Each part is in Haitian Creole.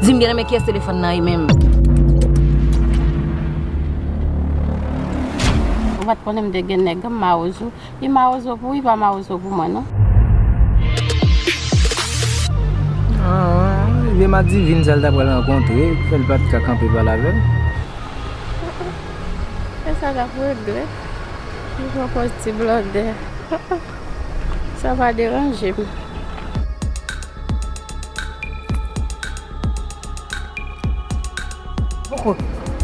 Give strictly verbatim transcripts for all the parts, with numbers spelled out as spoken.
Di m byen, men kiyès telefòn nan ye menm? Ou pa t konnen m te gen nèg, m mawozo. Li mawozo pou ou, li pa mawozo pou mwen, non. Ah, ebyen, madivin sa l ta pral rankontre, fè l pa t ka kanpe pale avè l. E sa l ap regrèt. Li pran pòz ti blòdè. Sa pa deranje m. Poko,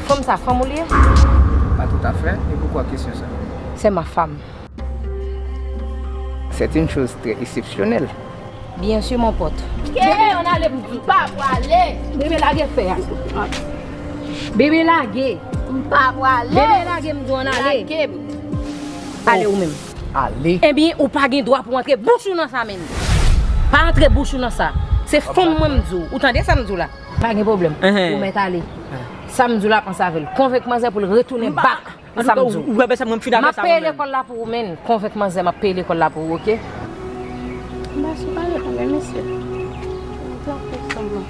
fanm sa, fanm ou li ye? Pas tout à fait. Et pourquoi question ça? C'est ma femme. C'est une chose très exceptionnelle. Bien sûr, mon pote. Bebe, ann ale, m di w. M pa prale. Bebe, lage fè a. Bebe, lage. M pa prale. Bebe, lage, m di w ann ale. Lage m. Ale ou menm. Ale. Ebyen, ou pa gen dwa pou antre bouch ou nan sa menm. Pa antre bouch ou nan sa. Se fanm mwen m di w. Ou tande sa m di w la? Pa gen pwoblèm. Ou mèt ale. Sa m di w la, panse avè l. Konvenk manzè pou l retounen bak. Sa m di w. M ap peye lekòl la pou ou, men. Konvenk manzè, m ap peye lekòl la pou ou, oke? M pa sou pale non, men mesye. M ap fè fanm nan.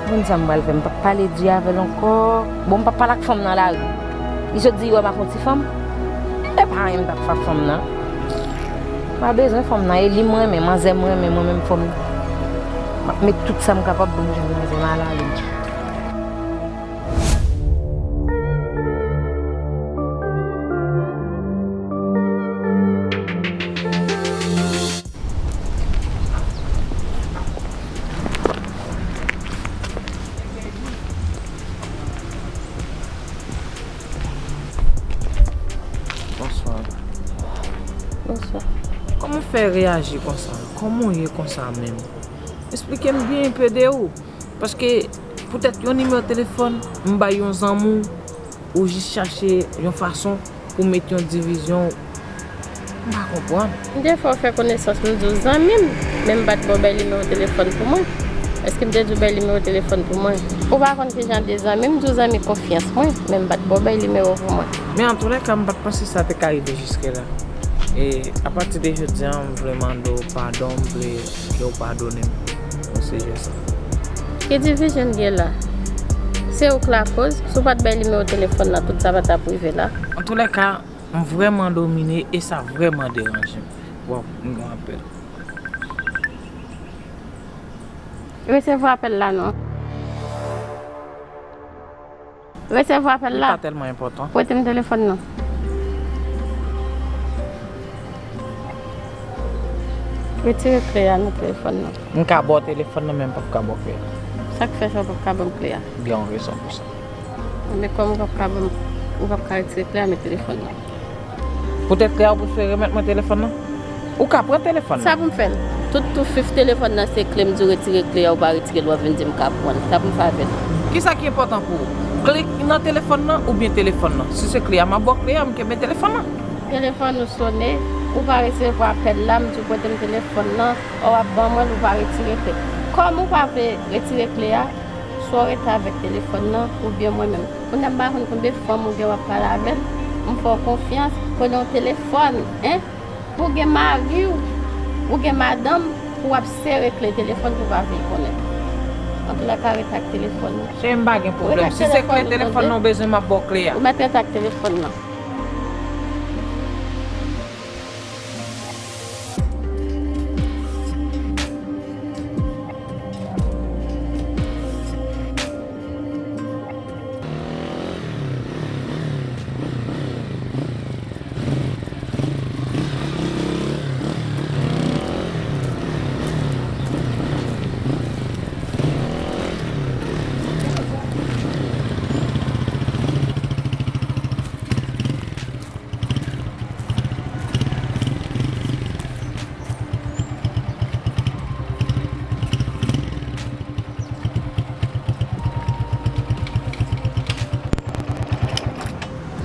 Konn sa m pral fè, m p ap pale di avè l ankò. Bon, m p ap pale ak fanm nan lari. Li sot di li wè m ak yon ti fanm. E pa anyen m t ap fè ak fanm nan. M pa bezwen fanm nan, e li m renmen, manzè m renmen, mwen menm fanm nan. M ap met tout sa m kapab pou m jwenn manzè m al ale. Bonswa. Bonswa. Kòman w fè reyaji konsa? Kòman w ye konsa menm? Esplike m byen enpe de ou. Paske poutèt yon nimewo telefòn, m bay yon zanmi w, ou jis chache yon fason pou met yon divizyon. M pa konprann. M te fè w fè konesans, m di w zanmi m, men m pa t ba w bay nimewo telefòn pou mwen. Èske m te di w bay nimewo telefòn pou mwen? Ou pa konn ki jan de zanmi, m di w zanmi konfyans mwen, men m pa t ba w bay nimewo pou mwen. Men antoulèka, m pa t panse sa te ka rive jiske la. E apati de jodi a, m vle mande w padon, m vle ke w padone m pou sijè sa. Ki divizyon n gen la? Se ou k lakoz. Si w pa t bay nimewo telefòn nan, tout sa pa t ap rive la. Antoulèka, m vrèman domine e sa vrèman deranje m. Waw, m gen yon apèl. Resevwa apèl la non. Resevwa apèl la. Li pa tèlman enpòtan. Prete m telefòn nan. Retire kle a nan telefòn nan. M ka ba w telefòn nan, men m p ap ka ba w kle a. Sa k fè sa w p ap ka ban m kle a? Gen yon rezon pou sa. Men kòm ou p ap ka ban m, ou p ap ka retire kle a, men telefòn nan. Poutèt kle a, ou prefere remèt mwen telefòn nan? Ou ka pran telefòn nan. Sa pou m fè l? Tout toufif telefòn nan se kle, m di w retire kle a, ou pa retire l, w ap vin di m ka pran l. Sa pou m fè avè l? Kisa ki enpòtan pou ou? Kle nan telefòn nan oubyen telefòn nan? Si se kle a, m ap ba w kle a, m kenbe telefòn nan. Telefòn ou sone, ou pa resevwa apèl la, m di w prete m telefòn nan, w ap ban mwen l, ou pa retire kle. Kòm ou pa vle retire kle a, swa w rete avèk telefòn nan, oubyen mwen menm. Kounye a m pa konn konbyen fanm ou gen w ap pale avè l, m fè w konfyans, pran yon telefòn, en? Pou w gen mari w, ou gen madanm, pou w ap sere kle telefòn pou w pa vle l konnen. Antoulèka, rete ak telefòn nan. Cheri, m pa gen pwoblèm. Si se kle telefòn nan ou bezwen, m ap ba w kle a. Ou mèt rete ak telefòn nan.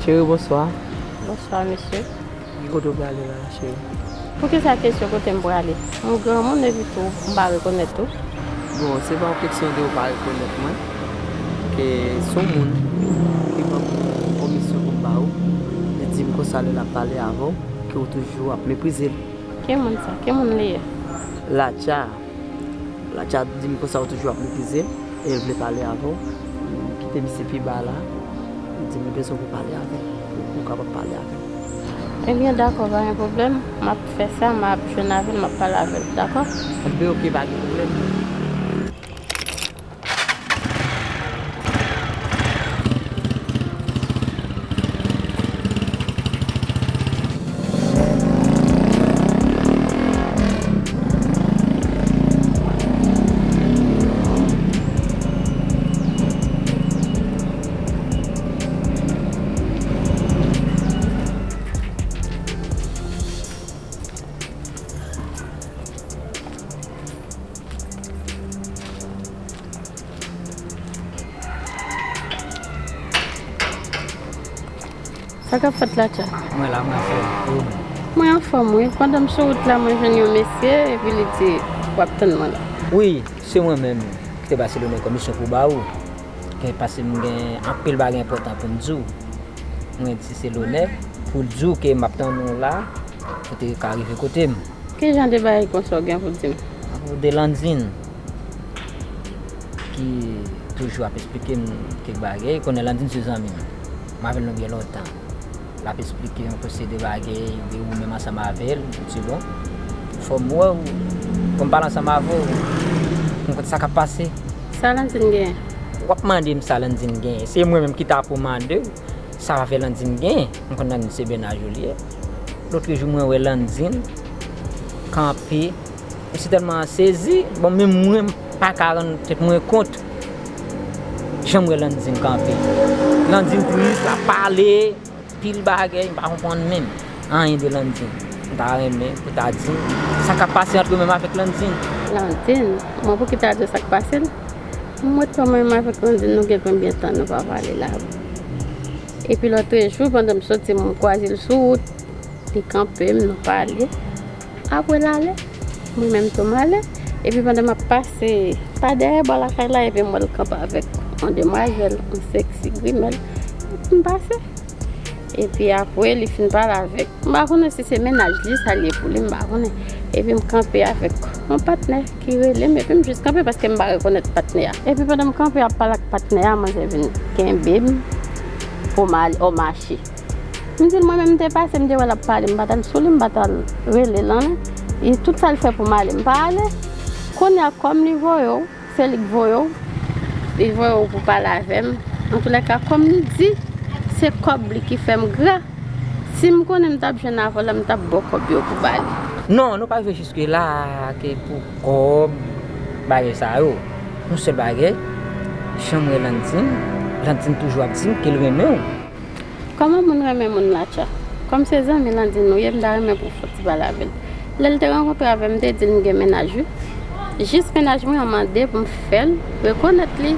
Cheri, bonswa. Bonswa, mesye. Ki kote w prale la, cheri? Poukisa kesyon kote m prale? M granmoun epi tou, m pa rekonèt ou. Bon, se pa yon kesyon de ou pa rekonèt mwen. Ke se yon moun ki ban m yon misyon pou m ba ou. Li di m konsa lè l ap pale avè w, ke ou toujou ap meprize l. Ki moun sa? Ki moun li ye? Latcha, Latcha di m konsa ou toujou ap meprize m, e l vle pale avè w. Kite misye pi ba la, li di m li bezwen pou pale avè l, pou, pou w kapab pale avè l. Ebyen, dakò, pa gen pwoblèm. M ap fè sa, m ap jwenn avè l, m ap pale avè l, dakò? Ebyen, oke, pa gen pwoblèm. Sa k ap fèt la, Tcha? Mwen la, mwen anfòm. E ou menm? Mwen anfòm, wi. Pandan m sou wout la, mwen jwenn yon mesye, epi li di, w ap tann mwen la. Wi, se mwen menm ki te pase lonè kòm misyon pou ba ou. Ke pase m gen anpil bagay enpòtan pou m di w. Mwen di se lonè pou di w ke m ap tann ou la, pou te ka rive kote m. Ki jan de bagay konsa w gen pou di m? Apwopo de Landine, ki toujou ap esplike m kèk bagay. Konnen Landine se zanmi m. M avè l nou gen lontan. L ap esplike yon konsèy de bagay de ou menm ansanm avè l. M di, bon, fò m wè w. Fò m pale ansanm avè w. M konn sa k ap pase. Sa Landine genyen? W ap mande m sa Landine genyen. Se mwen menm ki ta pou mande w. Sa avè Landine genyen? M konn Landine se mennaj ou li ye. Lotrejou mwen wè Landine kanpe. M si tèlman sezi, bon, menm mwen m pa ka rann tèt mwen kont jan m wè Landine kanpe. Landine tris, l ap pale, pil bagay, m pa konprann menm anyen de Landine. M ta renmen pou ta di m sa k ap pase ant ou menm avèk Landine. Landine? Mwen pou ki ta di w sa k pase l? M wè kòman menm avèk Landine nou gen konbyen tan nou pa pale la. Epi lòtrejou, pandan m soti, m kwaze l sou wout. Li kanpe m, nou pale. Apre l ale, mwen menm tou m ale. Epi pandan m ap pase pa dèyè bò lakay la, epi m wè l kanpe avèk yon demwazèl, yon seksi grimèl. M pase. Epi apre, li fin pale avèk, m pa konnen si se mennaj li, sa l ye pou li, m pa konnen. Epi m kanpe avèk yon patnè ki rele m, epi m jis kanpe paske m pa rekonèt patnè a. Epi pandan m kanpe ap pale ak patnè a, manzè vin kenbe m pou m al, o mache. M di l mwen menm m te pase, m te wè l ap pale, m pa t al sou li, m pa t al rele l anyen. E tout sa l fè pou m ale, m pa ale. Kounye a, kòm li voye w, se li k voye w, li voye w pou pale avè m. Antoulèka, kòm li di, se kòb li ki fè m gra. Si m konnen m t ap jwenn avè w la, m t ap ba w kòb yo pou ba li. Non, nou pa rive jiske la ke pou kòb, bagay sa yo. Yon sèl bagay, jan m wè Landine, Landine toujou ap di m ke l renmen w. Kòman moun renmen moun, Latcha? Kòm se zanmi Landine ou ye, m ta renmen pou w fè yon ti pale avè l. Lè l te rankontre avè m, m te di l m gen mennaj, wi. Jis mennaj mwen an mande pou m fè l rekonèt li.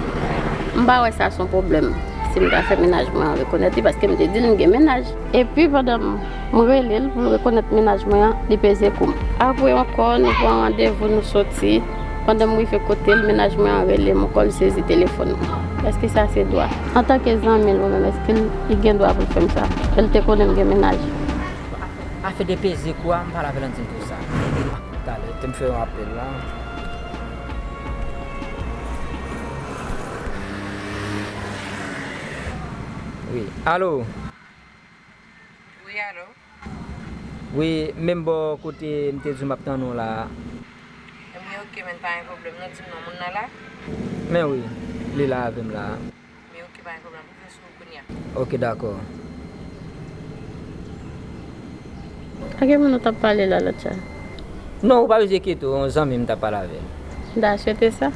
M pa wè sa se yon pwoblèm si m ta fè mennaj mwen an rekonèt li, paske m te di l m gen mennaj. Epi pandan m, m rele l pou l rekonèt mennaj mwen an, li peze kou m. Apre ankò, nou pran randevou, nou soti. Pandan m rive kote l, mennaj mwen an rele m ankò, l sezi telefòn mwen. Èske sa se dwa? Antanke zanmi l, ou menm, èske l, li gen dwa pou l fè m sa? Lè l te konnen m gen mennaj. Afè de peze kou a, m pale avè Landine pou sa. Talè, te m fè yon apèl la. Wi, alo? Wi, alo? Wi, menm bò kote m te di w m ap tann ou la. Ebyen, oke, men pa gen pwoblèm, non, di m non, moun nan la? Men wi, li la avè m la. Men oke, pa gen pwoblèm, pou vin sou ou kounye a. Oke, dakò. Ak ki moun ou t ap pale la, Latcha? Non, ou pa bezwen enkyete w, yon zanmi m t ap pale avè l. M ta swete sa.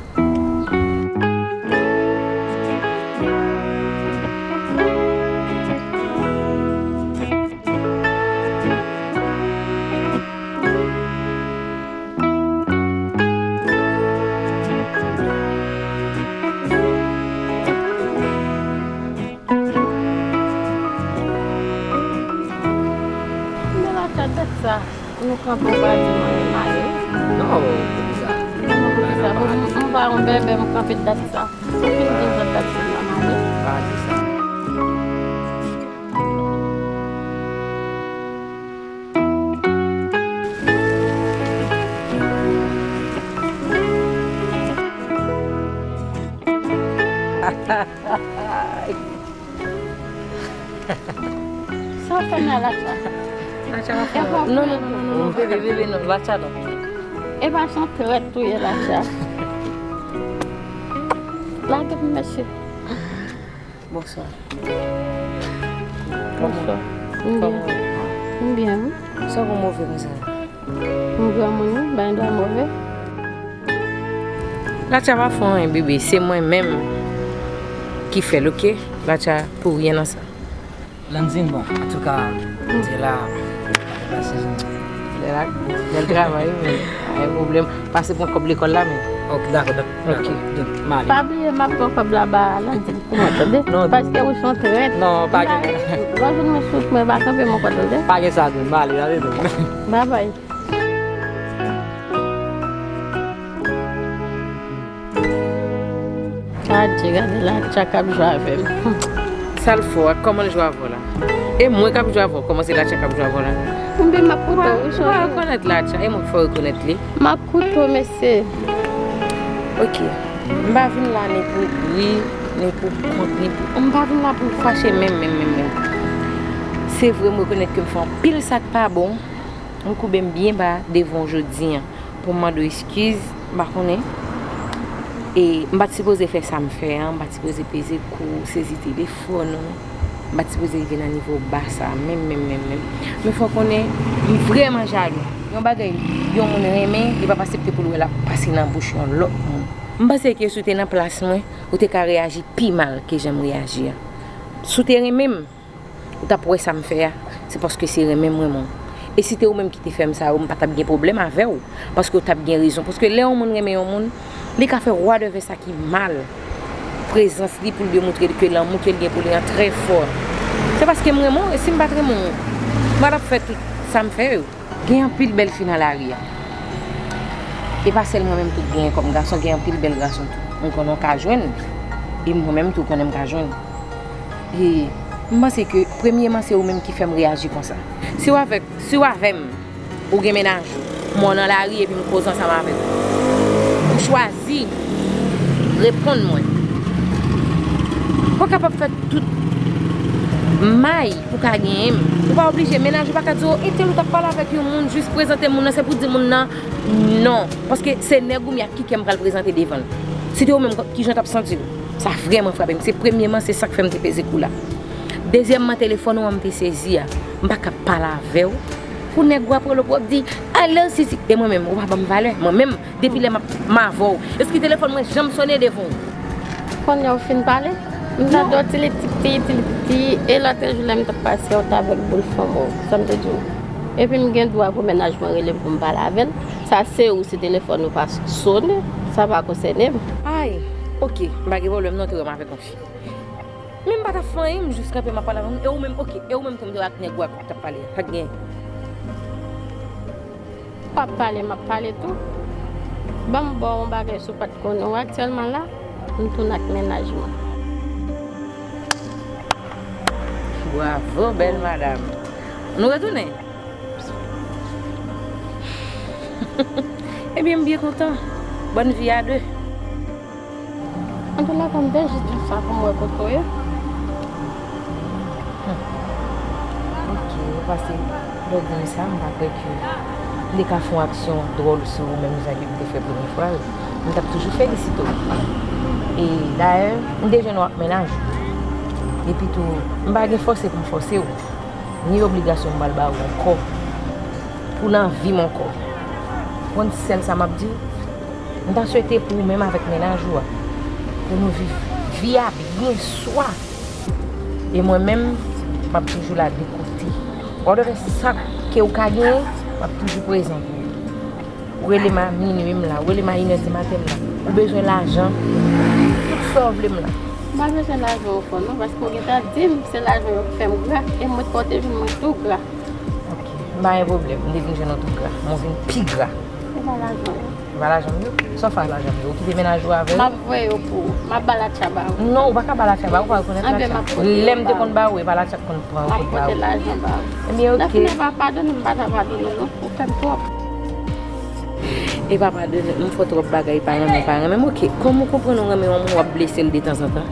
Men Latcha, dat sa, nou kanpe, ou pa di m anyen, m ale wi. Non, poukisa? Non, poukisa? Bon, m, m pa yon bèbè, m kanpe dat sa. Ou fin di m zòt t ap di m nan m ale. Pa di sa. Sa w fè m la, Latcha? Latcha pa fè anyen. Non, non, non, non, non, bebe, bebe, non, Latcha non. E pa se yon trèt ou ye, Latcha. Lage m, mesye. Bonswa. Bonswa. M byen. M byen, wi. Sa w gon move konsa? M granmoun, wi, bagay dwa move. Latcha pa fè anyen, bebe, se mwen menm ki fè l, oke? Latcha pou ryen nan sa. Landine, bon, antouka, se la, se la, bèl travay, wi, men, pa gen pwoblèm. Pase pran kòb lekòl la, men. Ok, dakò, dakò, dakò. Ok. M ale. Pa bliye, m ap pran kòb la ba Landine pou mwen, tande? Non. Paske ou se yon trèt. Non, pa gen. Lè w jwenn mwen sou wout mwen, pa kanpe m ankò, tande? Pa gen sa, Landine, m ale, m ale, Landine. Babay. Adje, gade Latcha k ap jwe avè m. Sa l fè w a, kòman l jwe avè w la? E mwen k ap jwe avè w, kòman se Latcha k ap jwe avè w la? Oubyen m ap koute w, wi, cheri. Ou pa rekonèt Latcha, e mwen k fè w rekonèt li. M ap koute w, mesye. Ok. M pa vin la ni pou ri, ni pou kont, ni pou, m pa vin la pou fache menm, menm, menm, menm. Se vre, m rekonèt ke m fè anpil sa k pa bon. M koube m byen ba devan w jodi a pou m mande w eskiz, m pa konnen. E m pa t sipoze fè sa m fè a, m pa t sipoze peze kou w, sezi telefòn ou. M pa t sipoze rive nan nivo ba sa a, menm, menm, menm, menm. Men fò w konnen, m vrèman jalou. Yon bagay yon moun renmen, li p ap aksepte pou l wè l ap pase nan bouch yon lòt moun. M panse ke si w te nan plas mwen, ou te ka reyaji pi mal ke jan m reyaji a. Si w te renmen m, ou t ap wè sa m fè a, se paske se renmen m renmen w. E si te ou menm ki te fè m sa yo, m pa t ap gen pwoblèm avè w, paske w t ap gen rezon. Paske lè yon moun renmen yon moun, li ka fè whatever sa ki mal. Prezans li pou l demontre ke lanmou ke l gen pou li an trè fò. Se paske m renmen w, e si m pa t renmen w, m pa t ap fè tout sa m fè yo. Gen anpil bèl fi nan lari a. E pa sèl mwen menm tou k genyen kòm gason, gen anpil bèl gason tou. M konnen w ka jwenn, e mwen menm tou konnen m ka jwenn. E m panse ke premyeman se ou menm ki fè m reyaji konsa. Si w avèk, si w avè m, ou gen mennaj ou, m wè w nan lari epi m koze ansanm avèk ou. Ou chwazi reponn mwen. Ou kapab fè tout may pou ka genyen m. Ou pa oblije, mennaj ou pa ka di w, entèl ou t ap pale avèk yon moun, jis prezante moun nan, se pou di moun nan, non. Paske se nèg ou m y ap ki kè m pral prezante devan l. Si te ou menm, kijan w t ap santi w? Sa vrèman frape m. Se premyeman, se sa k fè m te peze kou la. Dezyèmman, telefòn ou an m te sezi a. M pa ka pale avè w. Pou nèg w ap rele w pou w ap di, alo, sisi. E mwen menm, ou pa ban m valè. Mwen menm, depi lè m ap, m avè w. Èske telefòn mwen janm sonnen devan w? Kounye a w fin pale? M tande w tilititi, tilititi, e lòt jou lè m t ap pase, w t avèk boul fanm ou. Sa m te di w? Epi m gen dwa pou mennaj mwen rele m pou m pale avè l. Sa se ou, si telefòn ou pa sonnen, sa pa konsène m. Ay, oke, m pa gen pwoblèm non, te wè m avèk yon fi. Men m pa t ap fè anyen, m jis kanpe, m ap pale avè w. E ou menm, oke, e ou menm tou m te wè ak nèg ou a k t ap pale a. Sa k gen? W ap pale, m ap pale tou. Ban m ba w yon bagay si w pa t konnen. W aktyèlman la, m tounen ak mennaj mwen. Bravo, bèl madam. Nou retounen? Ebyen, m byen kontan. Bòn vi a de. Anpil la konn te jis di sa pou m wè kote w ye. Hmm. Ok, ou pase lè w di m sa, m pa kwè ke m te ka fè yon aksyon dwòl sou ou menm jan ke m te fè premye fwa yo. M t ap toujou felisite w. E dayè, m te jwenn w ak mennaj ou. Epi tou, m pa gen fòse pou m fòse w. Ni obligasyon m pral ba ou ankò. Pou nan vi m ankò. Konn sèl sa m ap di w? M ta swete pou ou menm avèk mennaj ou a, pou nou viv vi a byen swa. E mwen menm, m ap toujou la de kote. Whatever sa ke ou ka genyen, m ap toujou prezan pou ou. Ou rele m a minui m la, ou rele m a inè di maten m la. Ou bezwen lajan, tout sa w vle m la. M pa bezwen lajan ou fò non, paske ou gentan di m se lajan yo k fè m gra, e mwen pòte vin mwen tou gra. Ok, m pa gen pwoblèm, m te vin jwenn ou tou gra, men w vin pi gra. E pa lajan yo. E pa lajan m yo? Sa w fè ak lajan m yo? Ou kite mennaj ou avè yo? M ap voye yo pou ou. M ap ba Latcha ba ou. Non, ou pa ka ba Latcha ba ou, ou pa rekonèt Latcha. Lè m te konn ba ou, e pa Latcha k konn pran yo pou ba ou. M ap pote lajan ba ou. Ebyen, ok. Nan fini, pa padone m, m pa ta padone w non. Ou fè m twòp. E pa padone, m fè w twòp bagay, pa renmen, pa renmen m, oke. Kòman w konprann ou renmen yon moun w ap blese l detanzantan?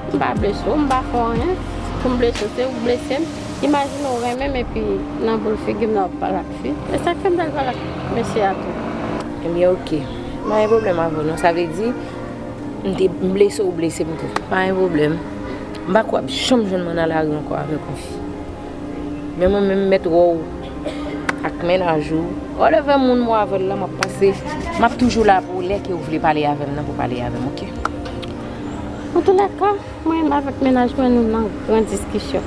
M pa blese w, m pa fè w anyen. Pou m blese w, se ou k blese m. Imajine w renmen m epi nan boul figi m nan w ap pale ak fi. E sa k fè m t al pale ak mesye a tou. Ebyen, oke. M pa gen pwoblèm avè w non. Sa vle di, m te m blese w, ou blese m tou. Pa gen pwoblèm. M pa kwè w ap janm jwenn mwen nan lari ankò avèk yon fi. Men mwen menm m mèt wè w ak mennaj ou. Whatever moun mwen avè l la, m ap pase. M ap toujou la pou lè ke w vle pale avè m nan, pou pale avè m, oke? Antoulèka, mwen menm avèk mennaj mwen, nou nan gran diskisyon.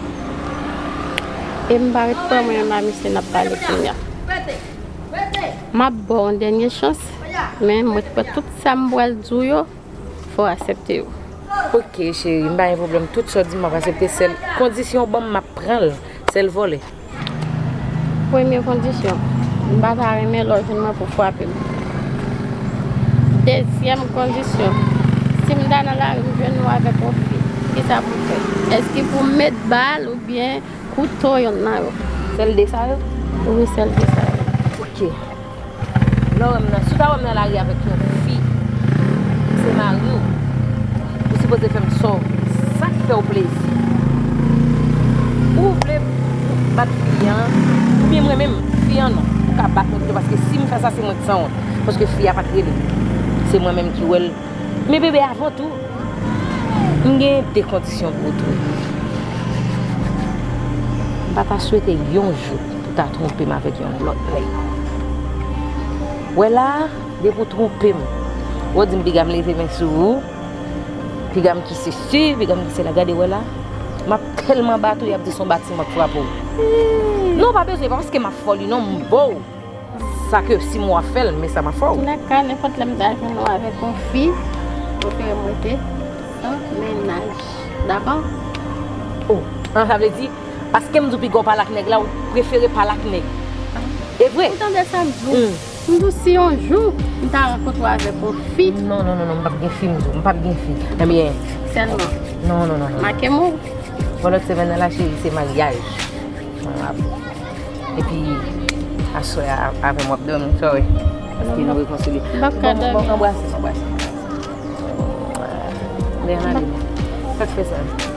E m pa ret pran mwen menm a misye n ap pale kounye a. M ap ba w yon dènye chans, men mwen kwè tout sa m pral di w yo, fò w aksepte yo. Oke, cheri, m pa gen pwoblèm. Tout sa w di m, m ap aksepte. Sèl kondisyon w ban m, m ap pran l. Sèl vòlè. Premye kondisyon, m pa ta renmen lè w jwenn mwen pou w frape m. Dezyèm kondisyon, si m ta nan lari, m jwenn ou avèk yon fi, kisa pou m fè? Èske pou m met bal oubyen kouto yonn nan yo? Sèl de sa yo? Wi, sèl de sa yo. Oke. Lè w wè m nan, si w ta wè m nan lari avèk yon fi, se mari w, ou sipoze fè m sa w vle. Sa k fè w plezi. Ou vle bat fi an, oubyen mwen menm, fi an non. Ou ka bat mwen pito, paske si m fè sa, se mwen ki sanwont. Paske fi a pa t rele m. Se mwen menm ki wè l. Men bebe, avan tou, m gen de kondisyon pou ou tou. M pa ta swete yon jou pou ta twonpe m avèk yon lòt nèg. Wè la, depi w twonpe m, wè w di m piga m leve men sou ou, piga m kise si, piga m kise la, gade wè la. M ap tèlman bat ou, y ap di se yon batiman k frape w. Non, pa bezwen, pa paske m ap fè w li non, m bo w. Sa ke si m wè w ap fè l, men sa m ap fè w. Antoulèka, nenpòt lè m ta jwenn ou avèk yon fi, prefere m rete san mennaj. Dakò? Oh, an sa vle di, paske m di w piga w pale ak nèg la, ou prefere pale ak nèg. E vre? Ou tande sa m di w? Hmm. M di w si yon jou m ta rankontre w avèk yon fi. Non, non, non, non, m p ap gen fi, m di w, m p ap gen fi. Ebyen. Sèlman. Non, non, non, non. Make m ou? Bon, lòt semèn nan la, cheri, se maryaj. Mwen ap. Epi, aswè a, avè m w ap dòmi, sorry. Paske nou rekonsilye. M p ap ka dòmi. Bon, bon, anbrase m, anbrase m. Lè ale. Sa k fè sa?